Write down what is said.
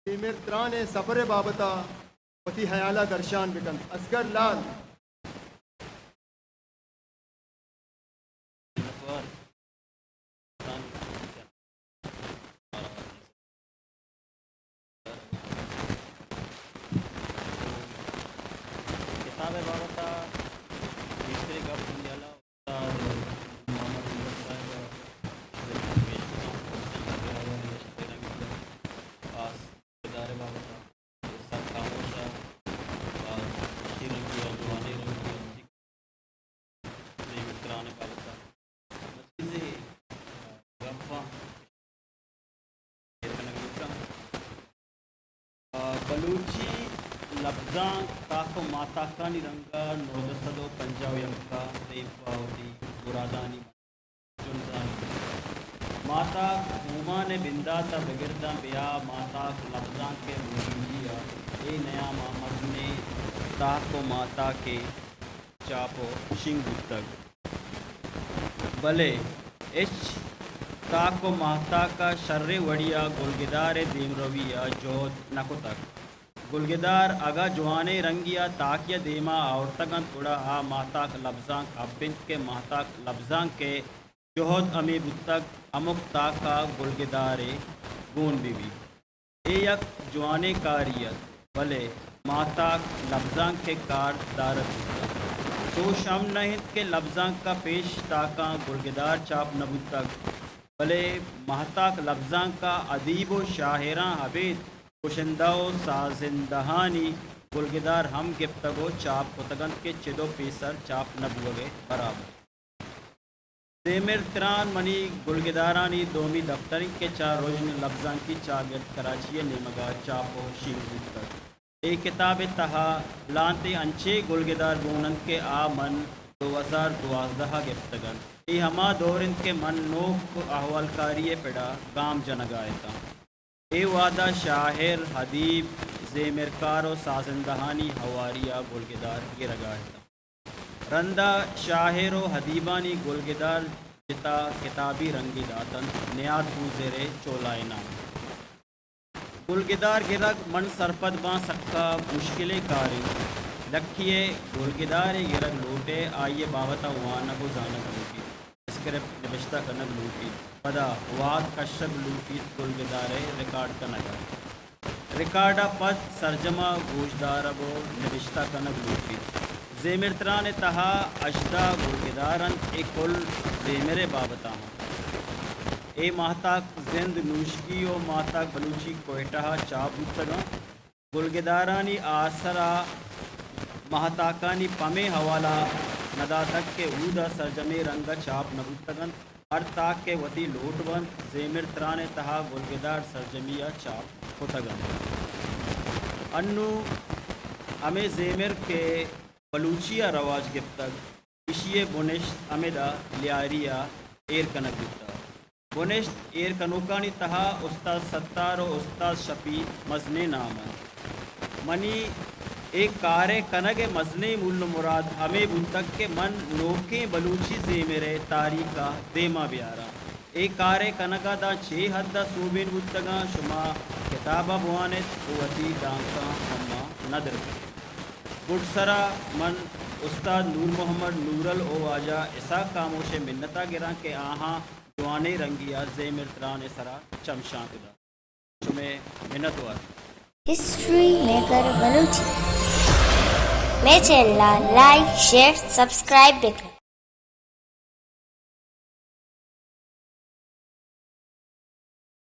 زیمر تران ءِ سفر ءِ بابت ءَ وتی ہیال ءَ درشان بہ کنت۔ اصغر لال۔ کتاب ءِ بابت ءَ گیشتریں گپ منی ہیال ءَ استاد محمد انور صاحب ءَ پیش کتاں۔ آس ادارے بابت ءَ سک خاموش ءَ، آ، وشی رنگی ءَ، جوانیں رنگی ءَ، وتی زیمر تران ءِ بابت ءَ مزیدیں، آ، گپاں ایر کنگ لوٹاں۔ آ، بلوچی لبزانک تاک ءُ ماہتاکانی رنگ ءَ نوزدہ سد ءُ پنجاہ ءُ یک ءَ دیم پہ وتی مرادانی جنزانی۔ ماہتاک اومان ءِ بندات ءَ بگر داں بیا ماہتاک لبزانک ءِ بنگیجی ءَ اے نیام ءَ مزنیں تاک ءُ ماہتاکے چاپ ءُ شنگ بوتگ، بلے ہچ تاک ءُ ماہتاک ءَ شریں وڑے ءَ گلگدار ءِ دیمروی ءَ جہد نہ کتگ۔ گلگدار اگاں جوانیں رنگے ءَ تاکے ءَ دیم ءَ آورتگ انت، گڑا آ ماہتاک لبزانک ہب انت کہ ماہتاک لبزانک ءِ جہد ہمے بوتگ ہمک تاک ءَ گلگدارے گون بہ بیت۔ اے یک جوانیں کارے ات، بلے ماہتاک لبزانک ءِ کار دارگ بوتگ۔ چوش ہم نہ انت کہ لبزانک ءَ پیش تاکاں گلگدار چاپ نہ بوتگ، بلے ماہتاک لبزانک ءَ ادیب ءُ شاعراں ابید گشندہ ءُ سازندہانی گلگدار ہم گپتگ ءُ چاپ کتگ انت کہ چد ءُ پیسر چاپ نہ بوگ ءِ برابر۔ زیمر تران منی گلگدارانی دومی دپتر انت کہ چہ رژن لبزانکی چاگرد کراچی ءِ نیمگ ءَ چاپ ءُ شنگ بوتگ۔ اے کتاب ءِ تہا لہتیں انچیں گلگدار گون انت کہ آ من دو ہزار دوازدہ ءَ گپتگ انت۔ اے ہما دور انت کہ من نوک احوالکاری ءِ پڑ ءَ گام جنگ ءَ اتاں۔ اے وہد ءَ شاعر، ادیب، زیمرکار ءُ سازندہانی ہواری ءَ گلگدار گرگ ءَ اتاں۔ رند ءَ شاعر ءُ ادیبانی گلگدار جتا کتابی رنگے دات انت، نیاد گوں زر ءِ چولہ ءِ نام۔ گلگدار گرگ من سرپد باں سکا مشکلیں کارے۔ لکھے ءِ گلگدارے گرگ لوٹ ئے، آئی ءِ بابت ءَ وانگ ءُ زانگ لوٹیت، اسکرپٹ نبشتہ کنگ لوٹیت، پدا وہد کشگ لوٹیت گلگدار ءِ ریکارڈ کنگ ءَ۔ ریکارڈ ءَ پد سرجم ءَ گوشدارگ ءُ نبشتہ کنگ لوٹیت۔ زیمر تران ءِ تہا ہژدہ گلگدار انت، اے کل زیمر ءِ بابت ءَ انت۔ اے ماہتاک زند نوشکی ءُ ماہتاک بلوچی کوئٹہ ءَ چاپ بوتگ انت۔ گلگدارانی آسر ءَ ماہتاکانی پمیں حوالہ نہ داتگ کہ اود ءَ سرجمیں رنگ ءَ چاپ نہ بوتگ انت۔ ہر تاک کہ وتی لوٹ بنت، زیمر تران ءِ تہا گلگدار سرجمی ءَ چاپ کتگ انت۔ انوں ہمے زیمر کہ بلوچی ءَ رواج گپتگ، ایشی ءِ بنشت ہمدا لیاری ءَ ایر کنگ بوتگ۔ بنشت ایر کنوکانی تہا استاد ستار ءُ استاد شفیع مزنیں نام انت۔ منی اے کار ءِ کنگ ءِ مزنیں مول ءُ مراد ہمے بوتگ کہ من نوکیں بلوچی زیمر ءِ تاریخ ءَ دیما بیاراں۔ اے کار ءِ کنگ ءَ داں چے حد ءَ سوبین بوتگاں، شما کتاب ءَ بوان ات ءُ وتی دانکاں ماں ندر کت۔ گڈسرا من استاد نور محمد نورل ءُ واجہ اسحاق خاموش ءِ منت ءَ گراں کہ آہاں جوانیں رنگے ءَ زیمر تران ءِ سرا چمشانک دات۔ شمئے منت وار۔ History maker Balochi. مئے چینل ءَ لائک، شیئر، سبسکرائب بکن۔